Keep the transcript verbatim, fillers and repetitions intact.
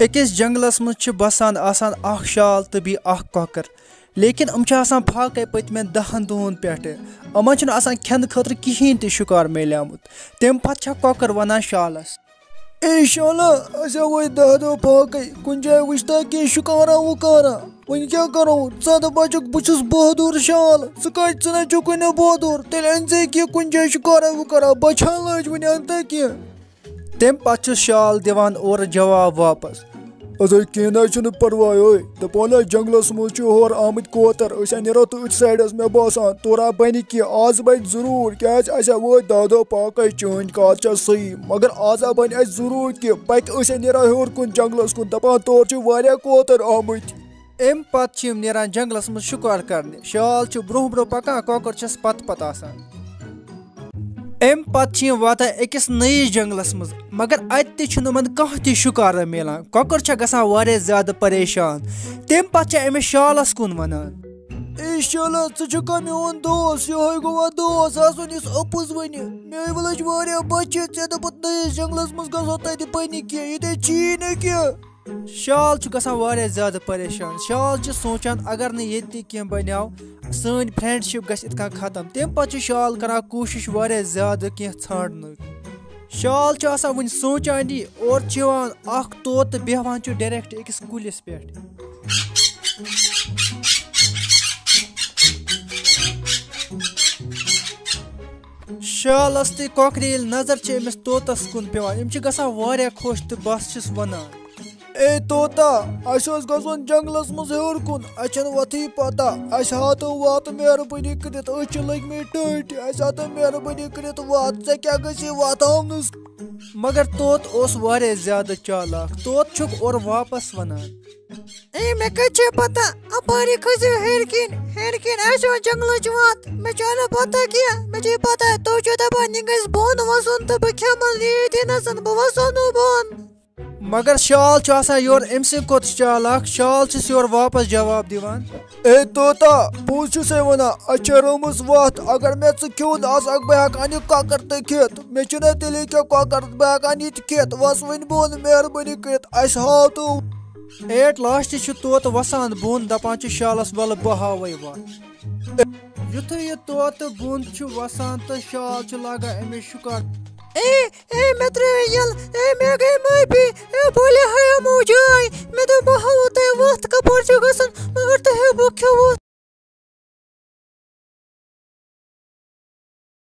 أکِس جنگلس منٛز چھِ بسان آسان اکھ شال تہٕ بیٚیہِ اکھ کۄکر، لیکن یِم چھِ آسان فاقے پٔتمٮ۪ن دَہَن دۄہَن پٮ۪ٹھٕ۔ یِمن چھُنہٕ آسان کھٮ۪نہٕ خٲطرٕ کِہیٖنۍ تہِ شُکار میلیومُت۔ تَمہِ پتہٕ چھےٚ کۄکر وَنان شالس، "اے شالا، اَسہِ آو وۄنۍ دَہ دۄہ فاقے، کُنہِ جایہِ وٕچھتا کینٛہہ شُکارا وُکارا؟ وۄنۍ کیٛاہ کرو؟ ژٕ دَپان چھُکھ بہٕ چھُس بہادُر شال، ژٕ کَتہِ، ژٕ نَے چھُکھ کُنہِ بہادُر، تیٚلہِ أنۍ زِ کینٛہہ کُنہِ جایہِ شُکارا وُکارا، بۄچھِ ہا لٲج وۄنۍ اَنتا کینٛہہ؟" تَمہِ پتہٕ چھُ شال دِوان اورٕ جواب واپس، "اَدٕ کینٛہہ نہ چھُنہٕ پرواے، اوے دَپان ہے جنگلس منٛز چھِ ہورٕ آمٕتۍ کوتر، أسۍ ہا نیرو تٔتھۍ سایڈس، مےٚ باسان تورٕ ہا بنہِ کینٛہہ، آز بنہِ ضروٗر، کیٛازِ اَسہِ ہا وٲتۍ دَہ دۄہ فاقے، چٲنۍ کَتھ چھےٚ صحیح، مگر آز ہا بنہِ اَسہِ ضروٗر کینٛہہ، پکہِ أسۍ ہا نیرو ہیوٚر کُن جنگلس کُن، دَپان تورٕ چھِ واریاہ کوتر آمٕتۍ۔" اَمہِ پتہٕ چھِ یِم نیران جنگلس منٛز شُکار کرنہِ۔ شال چھُ برونٛہہ برونٛہہ پکان، کۄکر چھس پتہٕ پتہٕ آسان۔ اَمہِ پتہٕ چھِ یِم واتان أکِس نٔیِس جنگلس منٛز، مگر اَتہِ تہِ چھُنہٕ یِمن کانٛہہ تہِ شُکارا میلان۔ کۄکر چھےٚ گژھان واریاہ زیادٕ پریشان۔ تَمہِ پتہٕ چھےٚ أمِس شالس کُن ونان، "اے شالا، ژٕ چھُکھا میون دوس؟ یِہوٚے گوٚوا دوس آسُن یُس اَپُز وَنہِ؟ مےٚ وٕلٔج واریاہ بۄچھِ، ژےٚ دوٚپُتھ نٔیِس جنگلس منٛز گژھو، تَتہِ بَنہِ کینٛہہ، ییٚتہِ چھِیی نہٕ کینٛہہ۔" شال چھُ گژھان واریاہ زیادٕ پریشان۔ شال چھُ سونٛچان، اگر نہٕ ییٚتہِ تہِ کینٛہہ بنیو، سٲنۍ friendship گژھِ یِتھ کٔنۍ ختم۔ تَمہِ پتہٕ چھُ شال کران کوٗشش واریاہ زیادٕ کینٛہہ ژھانٛڈنٕچ۔ شال چھُ آسان وُنہِ سونٛچانی، اورٕ چھُ یِوان اکھ طوطہٕ، بیٚہوان چھُ direct أکِس کُلِس پٮ۪ٹھ۔ شالس تہٕ کۄکرِ ییٚلہِ نظر چھِ أمِس طوطس کُن پٮ۪وان، یِم چھِ گژھان واریاہ خۄش تہٕ بس چھِس ونان، "اے طوطا، اَسہِ اوس گژھُن جنگلس منٛز ہیوٚر کُن، اَسہِ چھَنہٕ وَتھٕے پتہ، اَسہِ ہاو تو وَتھ مہربٲنی کٔرِتھ، أسۍ چھِ لٔگۍ مٕتۍ ٹٔٹۍ، اَسہِ ہاو تو مہربٲنی کٔرِتھ وَتھ، ژےٚ کیٛاہ گژھی وَتھ ہاونَس؟" مگر طوطہٕ اوس واریاہ زیادٕ چالاک، طوطہٕ چھُکھ اورٕ واپس ونان، "اے، مےٚ کَتہِ چھےٚ پتہ؟ اَپٲری کھٔسِو ہیٚرِ کِنۍ، ہیٚرِ کِنۍ آسیو جنگلٕچ وَتھ، مےٚ چھَنہٕ پتہ کینٛہہ، مےٚ چھے پتہ، تُہۍ چھِو دَپان یہِ گژھِ بۄن وَسُن تہٕ بہٕ کھٮ۪مہٕ ییٚتہِ نَسَن، بہٕ وَسو نہٕ بۄن۔" مگر شال چھُ آسان یورٕ أمۍ سٕنٛدِ کھۄتہٕ چالاک۔ شال چھُس یورٕ واپس جواب دِوان، "اے طوطا، پوٚز چھُسے وَنان، اَسہِ چھےٚ رٲومٕژ وَتھ۔ اگر مےٚ ژٕ کھیوٚن آسہٕ، بہٕ ہٮ۪کہٕ ہا نہٕ کۄکر تہِ کھٮ۪تھ۔ مےٚ چھُنہ تیٚلہِ ییٚکیٛاہ کۄکر، بہٕ ہٮ۪کہٕ ہا نہٕ یہِ تہِ کھٮ۪تھ۔ وَس وۄنۍ بۄن، مہربٲنی کٔرِتھ، اَسہِ ہاو تو۔" At last چھُ طوطہٕ وَسان بۄن، دَپان چھُ شالَس، "وَلہٕ بہٕ ہاوَے وَتھ۔" یُتھُے یہِ طوطہٕ بۄن چھُ وَسان تہٕ شال چھُ لاگان أمِس شُکار، "اے، اے، مےٚ ترٛٲو یَلہٕ، اے، مےٚ گٔے معٲفی، اے، بہٕ لیہایمو جاے، مےٚ دوٚپ بہٕ ہاوو تۄہہِ وَتھ کَپٲرۍ چھُ گژھُن، مگر تۄہہِ ہے بہٕ کھیوٚوُ۔"